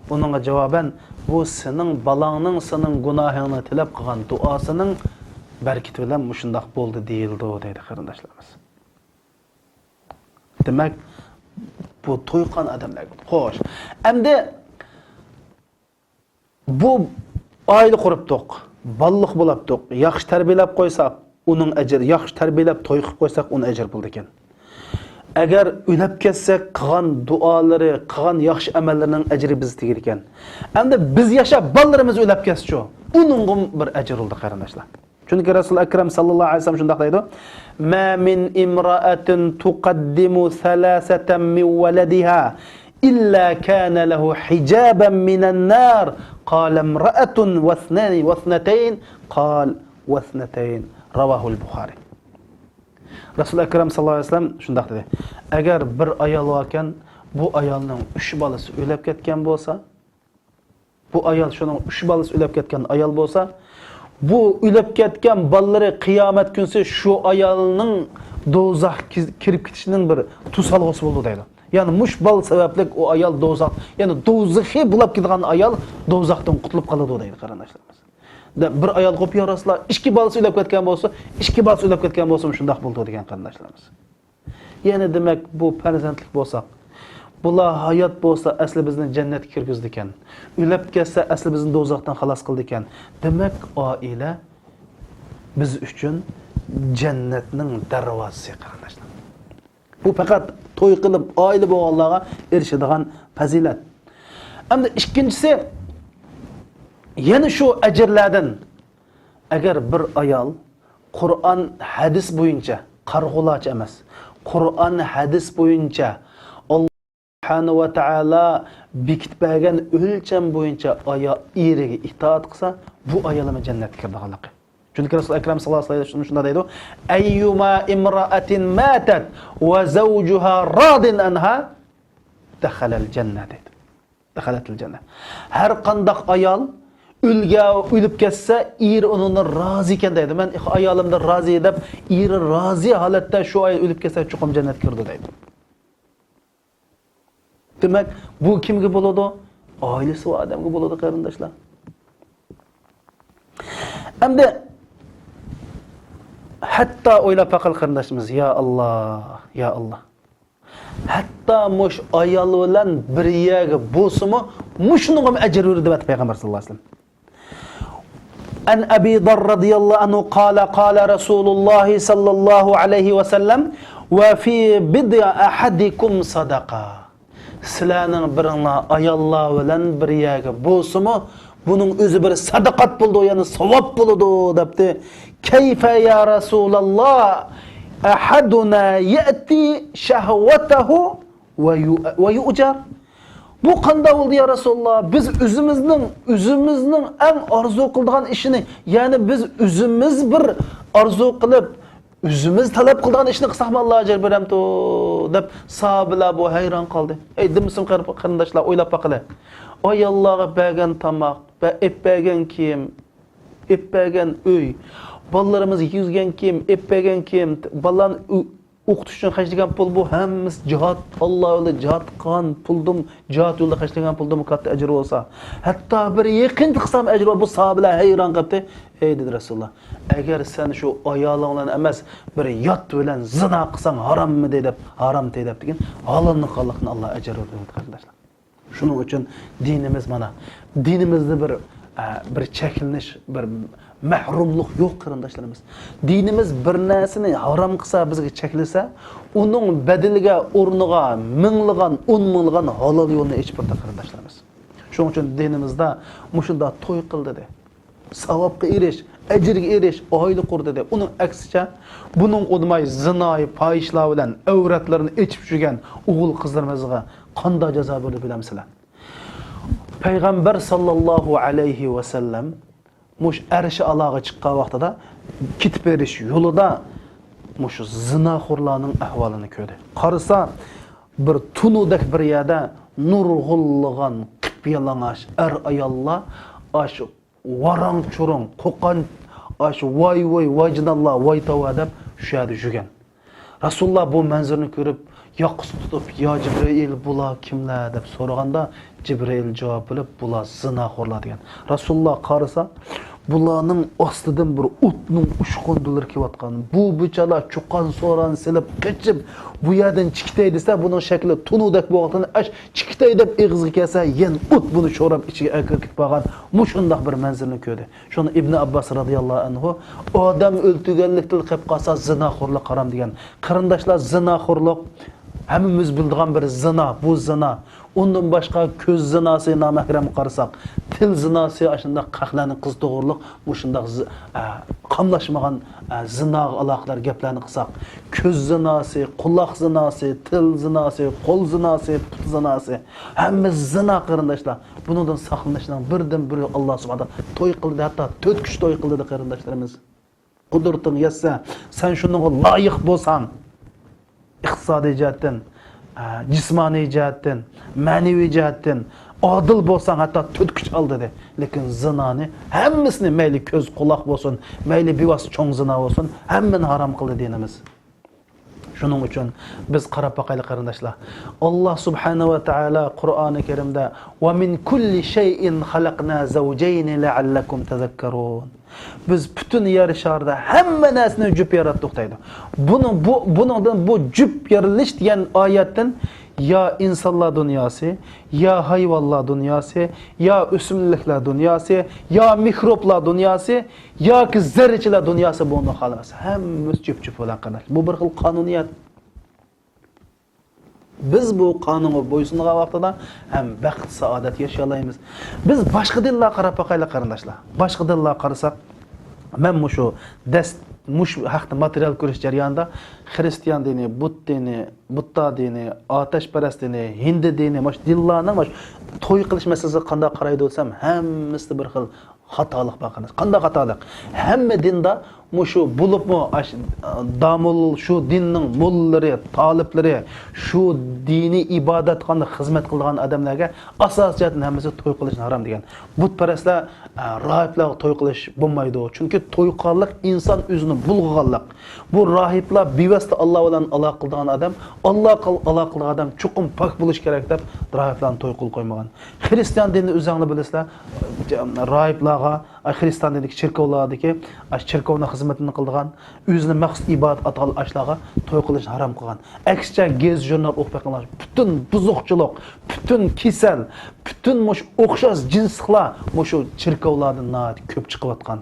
ئۇنىڭغا جاۋابەن، بۇ سېنىڭ بالاڭنىڭ سېنىڭ گۇناھىڭنى تىلەپ قىلغان دۇئاسىنىڭ بەرىكىتى بىلەن مۇشۇنداق بولدى دېيىلىدۇ دەيدۇ، قېرىنداشلىرىمىز. دېمەك، بۇ توي قىلغان ئادەملەرگە. خوش. ئەمدى بۇ ئائىلە قۇرۇپتۇق، بالىلىق بولۇپتۇق، ياخشى تەربىيەلەپ قويساق، ئۇنىڭ ئەجرى، ياخشى تەربىيەلەپ توي قىلىپ قويساق، ئۇنىڭ ئەجرى بولىدىكەن. ئەگەر ئۆلۈپ كەتسەك، قىلغان دۇئالىرى، قىلغان ياخشى ئەمەللىرىنىڭ ئەجرى بىزگە تېگىدىكەن. ئەمدى بىز ياشاپ، بالىلىرىمىز ئۆلۈپ كەتسىچۇ؟ ئۇنىڭغىمۇ بىر ئەجىر بولدى، قېرىنداشلار. چۈنكى رەسۇل ئەكرەم ساللاللاھۇ ئەلەيھى ۋەسەللەم شۇنداق دەيدۇ: ما من امرأة تقدم ثلاثة من ولدها إلا كان له حجابا من النار، قال امرأة واثنين، واثنتين، قال واثنتين. رواه البخاري. رەسۇل ئەكرەم ساللاللاھۇ ئەلەيھى ۋەسەللەم شۇنداق دېدى: ئەگەر بىر ئايال باركەن، بۇ ئايالنىڭ ئۈچ بالىسى ئۆلۈپ كەتكەن بولسا، بۇ ئايال، شۇنىڭ ئۈچ بالىسى ئۆلۈپ كەتكەن ئايال بولسا، بۇ ئۆلۈپ كەتكەن بالىلىرى قىيامەت كۈنسى شۇ ئايالنىڭ دوزاخ كىز-، كىرىپ كېتىشىنىڭ بىر توسالغۇسى بولىدۇ دەيدۇ. يەنى مۇش بالا سەۋەبلىك ئۇ ئايال دوزاخ، يەنى دوزىخى بولۇپ كېتىدىغان ئايال دوزاختىن قۇتۇلۇپ قالىدۇ دەيدۇ، قېرىنداشلىرىمىز. دە-، بىر ئايال قوپ، يا رەسۇلاللا، ئىككى بالىسى ئۆلۈپ كەتكەن بولسا، ئىككى بالىسى ئۆلۈپ كەتكەن بولسا، شۇنداق بولىدۇ دېگەن، قېرىنداشلىرىمىز. يەنى دېمەك، بۇ پەرزەنتلىك بولساق، بۇلار ھايات بولسا، ئەسلى بىزنى جەننەتكە كىرگۈزىدىكەن. ئۆلۈپ كەتسە، ئەسلى بىزنى دوزاختىن خالاس قىلىدىكەن. دېمەك، ئائىلە بىز ئۈچۈن جەننەتنىڭ دەرۋازىسى، قېرىنداشلار. بۇ پەقەت توي قىلىپ، ئائىلە بولغانلارغا ئېرىشىدىغان پەزىلەت. ئەمدى ئىككىنچىسى، يەنە شۇ ئەجىرلەردىن، ئەگەر بىر ئايال قۇرئان، ھەدىس بويىچە، قارىغۇلارچە ئەمەس، قۇرئان، ھەدىس بويىچە، ئاللا سۇبھانەھۇ ۋە تائالا بېكىتىپ بەرگەن ئۆلچەم بويىچە ئايا-، ئېرىگە ئىتائەت قىلسا، بۇ ئايالمۇ جەننەتكە كىرىدىغانلىقى. چۈنكى رەسۇل ئەكرەم ساللاللاھۇ ئەلەيھى ۋەسەللەم شۇنداق دەيدۇ، «أيما امرأة ماتت وزوجها راض عنها دخل الجنة» دەيدۇ. دەخەلەتىل جەننە. ھەر قانداق ئايال ئۆلگە، ئۆلۈپ كەتسە، ئېرى ئۇنىڭدىن رازى ئىكەن دەيدۇ. مەن ئايالىمدىن رازى دەپ، ئېرى رازى ھالەتتە شۇ ئايال ئۆلۈپ كەتسە، چوقۇم جەننەتكە كىرىدۇ دەيدۇ. دېمەك، بۇ كىمگە بولىدۇ؟ ئائىلىسى بار ئادەمگە بولىدۇ، قېرىنداشلار. ئەمدى ھەتتا ئويلاپ باقايلى، قېرىنداشلىرىمىز، يا ئاللا، يا ئاللا. ھەتتا مۇشۇ ئايال بىلەن بىر يەرگە بولسىمۇ، مۇشۇنىڭغىمۇ ئەجىر بېرىدۇ دەپ پەيغەمبەر ساللاللاھۇ ئەلەيھى ۋەسەللەم. عن أبي ذر رضي الله عنه قال، قال رسول الله صلى الله عليه وسلم، وفي بضع أحدكم صدقة. سىلەرنىڭ بىرىڭلار ئاياللار بىلەن بىر يەرگە بولسىمۇ، بۇنىڭ ئۆزى بىر سەدىقەت بولىدۇ، يەنى ساۋاب بولىدۇ، دەپتۇ. كيف يا رسول الله، أحدنا يأتي شهوته ويؤ-، ويؤجر. بۇ قانداق بولدى يا رسول الله؟ بىز ئۆزىمىزنىڭ، ئۆزىمىزنىڭ ئەڭ ئارزۇ قىلىدىغان ئىشىنى، يەنى بىز ئۆزىمىز بىر ئارزۇ قىلىپ، ئۆزىمىز تەلەپ قىلىدىغان ئىشنى قىلساقمۇ ئاللا ئەجىر بېرەمتۇ؟ دەپ ساھابىلەر بۇ ھەيران قالدى. ئەي دىمسىم قېرىنداشلار، ئويلاپ باقىلى. ئاياللارغا بەرگەن تاماق، بە-، ئېلىپ بەرگەن كىيىم، ئېلىپ بەرگەن ئۆي، بالىلىرىمىزغا كىيگۈزگەن كىيىم، ئېلىپ بەرگەن كىيىم، بالىلارنى ئو-، ئوقۇتۇش ئۈچۈن خەجلىگەن پۇل، بۇ ھەممىسى جىھاد، ئاللا يولىدا جىھاد قىلغان پۇلدىمۇ، جىھاد يولىدا خەجلىگەن پۇلدىمۇ كاتتا ئەجرى بولسا، ھەتتا بىر يېقىنچىلىق قىلسام ئەجرى بار. بۇ ساھابىلەر ھەيران قېلىپتۇ. ئەي دېدى رەسۇلۇللا، ئەگەر سەن شۇ ئايالىڭ بىلەن ئەمەس، بىر يات بىلەن زىنا قىلساڭ ھاراممىدى دەپ، ھارامتى دەپ دېگەن، ھالاللىققانلىقتىن ئاللا ئەجىر بېرىدۇ قېرىنداشلار. شۇنىڭ ئۈچۈن دىنىمىز مانا، دىنىمىزدا بىر، ئە، بىر چەكلىنىش، بىر مەھرۇملۇق يوق قېرىنداشلىرىمىز. دىنىمىز بىر نەرسىنى ھارام قىلسا، بىزگە چەكلىسە، ئۇنىڭ بەدىلىگە، ئورنىغا مىڭلىغان، ئون مىڭلىغان ھالال يولنى ئېچىپ بېرىدۇ قېرىنداشلىرىمىز. شۇنىڭ ئۈچۈن دىنىمىزدا مۇشۇنداق توي قىل دېدى. ساۋابقا ئېرىش، ئەجىرگە ئېرىش، ئائىلە قۇر دېدى. ئۇنىڭ ئەكسىچە، بۇنىڭ ئۇنىماي زىنايى پاھىشلار بىلەن ئەۋرەتلىرىنى ئېچىپ يۈرگەن ئوغۇل قىزلىرىمىزغا قانداق جازا بېرىدۇ بىلەمسىلەر؟ پەيغەمبەر ساللاللاھۇ ئەلەيھى ۋەسەللەم مۇشۇ ئەرشى ئالاغا چىققان ۋاقتىدا كېتىپ بېرىش يولىدا مۇشۇ زىناخورلارنىڭ ئەھۋالىنى كۆردى. قارىسا، بىر تونۇدەك بىر يەردە نۇرغۇنلىغان قىپيالىڭاچ ئەر-ئاياللار ئاشۇ ۋاراڭ-چۇرۇڭ، قوقانچ، ئاشۇ ۋاي-ۋۇي، ۋايجانانلار، ۋاي-تاۋا دەپ شۇ يەردە يۈرگەن. رەسۇلۇللا بۇ مەنزىرىنى كۆرۈپ، ياقىسىنى تۇتۇپ، «يا جىبرىئىل، بۇلار كىملەر؟» دەپ سورىغاندا، جىبرىئىل جاۋاب بېرىپ، «بۇلار زىناخورلار» دېگەن. رەسۇلۇللا قارىسا، بۇلارنىڭ ئاستىدىن بىر ئوتنىڭ ئۇچقۇندىلىرى كېلىۋاتقان. بۇ بىچارىلەر چۇقان-سوران سېلىپ قېچىپ، بۇ يەردىن چىقىتەي دېسە، بۇنىڭ شەكلى تونۇدەك بولغانلىقتىن، ئاش چىقىتەي دەپ ئېغىزىغا كەلسە، يەنە ئوت بۇنى شوراپ ئىچىگە ئەكىرىپ كېتىپ قالغان. مۇشۇنداق بىر مەنزىرىنى كۆردى. شۇڭا ئىبنى ئابباس رازىياللاھۇ ئەنھۇ، «ئادەم ئۆلتۈرگەنلىكتىن قېلىپ قالسا، زىناخورلۇق ھارام» دېگەن. قېرىنداشلار، زىناخورلۇق ھەممىمىز بىلىدىغان بىر زىنا، بۇ زىنا. ئۇندىن باشقا كۆز زىناسى، نامەھرەمگە قارىساق، تىل زىناسى، ئاشۇنداق خەقلەرنىڭ قىزى توغرۇلۇق مۇشۇنداق زى-، ئە، قاملاشمىغان، ئە، زىناغا ئالاقىدار گەپلەرنى قىلساق، كۆز زىناسى، قۇلاق زىناسى، تىل زىناسى، قول زىناسى، پۇت زىناسى، ھەممە زىنا قېرىنداشلار. بۇنىڭدىن ساقلىنىشنىڭ بىردىنبىر يولى، ئاللا سۇبھانەھۇ تائالا توي قىلدى، ھەتتا تۆت كىشى توي قىلدى قېرىنداشلىرىمىز. قۇدرىتىڭ يەتسە، سەن شۇنىڭغا لايىق بولساڭ، ئىقتىسادىي جەھەتتىن، ئە، جىسمانىي جەھەتتىن، مەنىۋى جەھەتتىن ئادىل بولساڭ، ھەتتا تۆت كۈچ ئال دېدى. لېكىن زىنانى ھەممىسىنى، مەيلى كۆز، قۇلاق بولسۇن، مەيلى بىۋاسىتە چوڭ زىنا بولسۇن، ھەممىنى ھارام قىلدى دىنىمىز. شۇنىڭ ئۈچۈن بىز قاراپ باقايلى قېرىنداشلار. ئاللا سۇبھانەھۇ ۋە تائالا قۇرئانى كەرىمدە، «ومن كل شيء خلقنا زوجين لعلكم تذكرون». بىز پۈتۈن يەر شارىدا ھەممە نەرسىنى جۈپ ياراتتۇق دەيدۇ. بۇنىڭ، بۇ، بۇنىڭدىن بۇ جۈپ يارىلىش دېگەن ئايەتتىن يا ئىنسانلار دۇنياسى، يا ھايۋانلار دۇنياسى، يا ئۆسۈملۈكلەر دۇنياسى، يا مىكروبلار دۇنياسى، ياكى زەررىچىلەر دۇنياسى بولغىنى خالىماس. ھەممىسى جۈپ-جۈپ بولغان قېرىنداش. بۇ بىر خىل قانۇنىيەت. بىز بۇ قانۇنغا بويسۇنغان ۋاقتىدا ھەم بەخت-سائادەت ياشىيالايمىز. بىز باشقا دىنلارغا قاراپ باقايلى قېرىنداشلار. باشقا دىنلارغا قارىساق، مەن مۇشۇ دەس-، مۇشۇ ھەقتە ماتېرىيال كۆرۈش جەريانىدا خىرىستىيان دىنى، بۇت دىنى، بۇددا دىنى، ئاتەشپەرەس دىنى، ھىندى دىنى، مۇشۇ دىنلارنىڭ مۇشۇ توي قىلىش مەسىلىسىگە قانداق قارايدۇ دېسەم، ھەممىسىدە بىر خىل خاتالىق بار، قانداق، قانداق خاتالىق؟ ھەممە دىندا مۇشۇ بولۇپمۇ ئاش-، دامول-، شۇ دىننىڭ موللىلىرى، تالىپلىرى، شۇ دىنىي ئىبادەتخانىدا خىزمەت قىلىدىغان ئادەملەرگە ئاساسىي جەھەتتىن ھەممىسى توي قىلىشنى ھارام دېگەن. بۇتپەرەسلەر، ئە، راھىبلارغا توي قىلىش بولمايدۇ، چۈنكى توي قىلغانلىق ئىنسان ئۆزىنى بۇلغىغانلىق. بۇ راھىبلار بىۋاسىتە ئاللا بىلەن ئالاقە قىلىدىغان ئادەم، ئاللا قىل-، ئالاقە قىلىدىغان ئادەم چوقۇم پاك بولۇشى كېرەك دەپ، راھىبلارنى توي قىلىپ قويمىغان. خىرىستىيان دىنىنى ئۆزەڭلار بىلىسىلەر، راھىبلارغا، خىرىستىيان دىنىدىكى چېركاۋلاردىكى، ئاش چېركاۋنىڭ خىزمىتىنى قىلىدىغان، ئۆزىنى مەخسۇس ئىبادەت ئاتىغان ئاشلارغا توي قىلىشنى ھارام قىلغان. ئەكسىچە گېزىت ژۇرنال ئوقۇپ بېقىڭلار. پۈتۈن بۇزۇقچىلىق، پۈتۈن كېسەل، پۈتۈن مۇشۇ ئوخشاش جىنسلىقلار مۇشۇ چېركاۋلاردىن ناھايىتى كۆپ چىقىۋاتقان.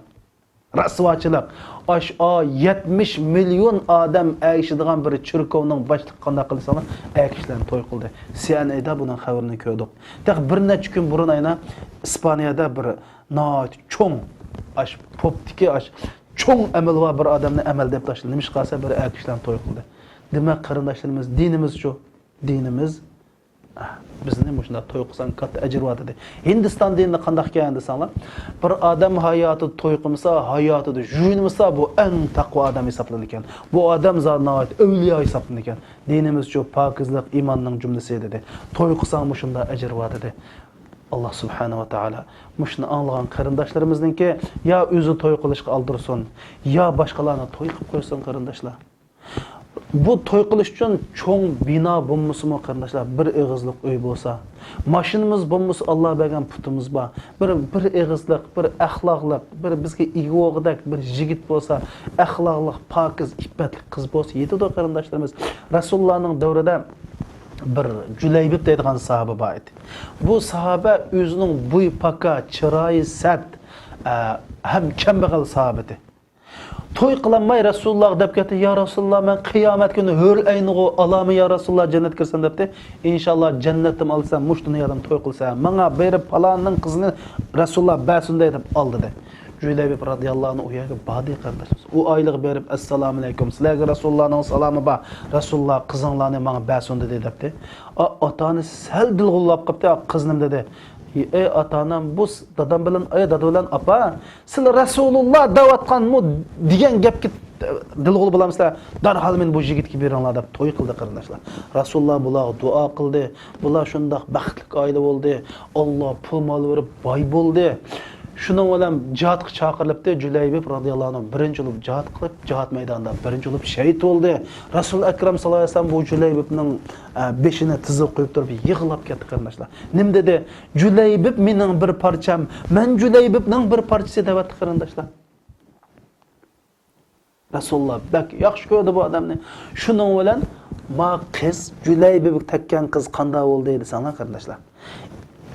رەسۋاچىلىق. ئاش-، ئا، يەتمىش مىليون ئادەم ئەگىشىدىغان بىر چېركاۋنىڭ باشلىقى قانداق قىلساڭلار، ئەگىشلەرنى توي قىلدى. سى ئېن ئېدا بۇنىڭ خەۋىرىنى كۆردۇق. تېخى بىر نەچچە كۈن بۇرۇن ئەينا ئىسپانىيەدە بىر ناھايىتى چوڭ، ئاش، پوپتىكى، ئاش، چوڭ ئەمىلى بار بىر ئادەمنى ئەمەل دەپ تاشلىدى. نېمىشقا دېسە، بىر ئەگىشلەرنى توي قىلدى. دېمەك، قېرىنداشلىرىمىز، دىنىمىزچۇ؟ دىنىمىز بىزنى مۇشۇنداق توي قىلساڭ كاتتا ئەجىر بار دېدى. ھىندىستان دىنىدا قانداق ئىكەن دېسەڭلار، بىر ئادەم ھاياتىدا توي قىلمىسا، ھاياتىدا يۇيۇنمىسا، بۇ ئەڭ تەقۋا ئادەم ھېسابلىنىدىكەن. بۇ ئادەم زادى ناھايىتى ئەۋلىيا ھېسابلىنىدىكەن. دىنىمىزچۇ پاكىزلىق ئىماننىڭ جۈملىسى دېدى. توي قىلساڭ مۇشۇنداق ئەجىر بار دېدى. ئاللا سۇبھانەھۇ ۋە تائالا مۇشۇنى ئاڭلىغان قېرىنداشلىرىمىزنىڭكى يا ئۆزى توي قىلىشقا ئالدىرسۇن، يا باشقىلارنى توي قىلىپ قويسۇن، قېرىنداشلار. بۇ توي قىلىش ئۈچۈن چوڭ بىنا بولمىسىمۇ، قېرىنداشلار، بىر ئېغىزلىق ئۆي بولسا، ماشىنىمىز بولمىسا، ئاللا بەرگەن پۇتىمىز بار. بىر، بىر ئېغىزلىق، بىر ئەخلاقلىق، بىر بىزگە ئىگە بولغۇدەك بىر يىگىت بولسا، ئەخلاقلىق، پاكىز، ئىپپەتلىك قىز بولسا يېتىدۇ، قېرىنداشلىرىمىز. رەسۇلۇللانىڭ دەۋرىدە بىر جۈلەيبىب دەيدىغان ساھابە بار ئىدى. بۇ ساھابە ئۆزىنىڭ بوي پاكا، چىرايى سەت، ئە، ھەم كەمبەغەل ساھابىتى. توي قىلالماي رەسۇلۇللاغا دەپ كەتتى، يا رەسۇلۇللا، مەن قىيامەت كۈنى ھۆر ئەينىغۇ ئالامەن يا رەسۇلۇللا، جەننەتكە كىرسەم دەپتى. ئىنشاللا جەننەتتىمۇ ئالسام، مۇشۇ دۇنيادىن توي قىلسا، ماڭا بېرىپ پالاننىڭ قىزىنى رەسۇلۇللا بەرسۇن دەي دەپ ئالدى دە. جۈلەيبىب رازىياللاھۇ ئەنھۇ ئۇ يەرگە باردى، قېرىنداشلىرىمىز. ئۇ ئائىلىگە بېرىپ، ئەسسالامۇ ئەلەيكۇم، سىلەرگە رەسۇلۇللانىڭ سالامى بار، رەسۇلۇللا قىزىڭلارنى ماڭا بەرسۇن دېدى دەپتى. ئا-، ئاتا ئانىسى سەل دىلغۇللاپ قاپتۇ، قىز نېمە دېدى؟ ئەي ئاتا ئانام، بۇ س-، دادام بىلەن، ئەي دادا بىلەن ئاپا، سىلەر رەسۇلۇللا دەۋاتقانمۇ دېگەن گەپكە دىلغۇل بولامسىلەر؟ دەرھال مېنى بۇ يىگىتكە بېرىڭلار دەپ توي قىلدى، قېرىنداشلار. رەسۇلۇللا بۇلارغا دۇئا قىلدى. بۇلار شۇنداق بەختلىك ئائىلە بولدى. ئاللا پۇل مال بېرىپ باي بولدى. شۇنىڭ بىلەن جىھادقا چاقىرىلىپتى. جۈلەيبىب رازىياللاھۇ ئەنھۇ بىرىنچى بولۇپ جىھاد قىلىپ، جىھاد مەيدانىدا بىرىنچى بولۇپ شەھىت بولدى. رەسۇل ئەكرەم ساللاللاھۇ ئەلەيھى ۋەسەللەم بۇ جۈلەيبىبنىڭ، ئە، بېشىنى تىزىغا قويۇپ تۇرۇپ يىغلاپ كەتتى، قېرىنداشلار. نېمە دېدى؟ جۈلەيبىب مېنىڭ بىر پارچام، مەن جۈلەيبىبنىڭ بىر پارچىسى دەۋەتتى، قېرىنداشلار. رەسۇلۇللا بەك ياخشى كۆردى بۇ ئادەمنى. شۇنىڭ بىلەن ما قىز، جۈلەيبىبكە تەگكەن قىز قانداق بولدى دېسەڭلار، قېرىنداشلار.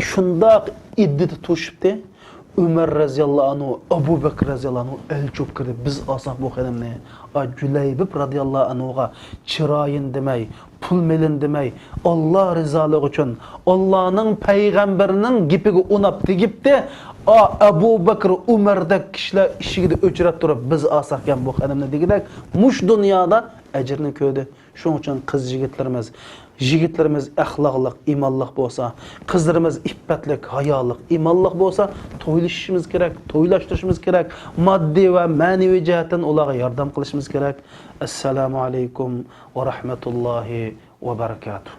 شۇنداق ئىددىتى توشۇپتى. ئۆمەر رەزىياللاھۇ ئەنھۇ، ئەبۇ بەكرى رەزىياللاھۇ ئەنھۇ ئەلچى بولۇپ كىردى، بىز ئالساق بۇ خېنىمنى. ئا، جۈلەيبىب رەزىياللاھۇ ئەنھۇغا چىرايىنى دېمەي، پۇل مېلىنى دېمەي، ئاللا رىزالىقى ئۈچۈن، ئاللانىڭ پەيغەمبىرىنىڭ گېپىگە ئۇناپ تېگىپتى. ئا، ئەبۇ بەكرى، ئۆمەردەك كىشىلەر ئىشىكىدە ئۆچرەپ تۇرۇپ، بىز ئالساقكەن بۇ خېنىمنى دېگۈدەك، مۇشۇ دۇنيادا ئەجرىنى كۆردى. شۇنىڭ ئۈچۈن قىز يىگىتلىرىمىز، يىگىتلىرىمىز ئەخلاقلىق، ئىمانلىق بولسا، قىزلىرىمىز ئىپپەتلىك، ھايالىق، ئىمانلىق بولسا، تويلىشىشىمىز كېرەك، تويلاشتۇرۇشىمىز كېرەك. ماددىي ۋە مەنىۋى جەھەتتىن ئۇلارغا ياردەم قىلىشىمىز كېرەك. ئەسسالامۇ ئەلەيكۇم ۋە رەھمەتۇللاھى ۋە بەرىكاتۇھ.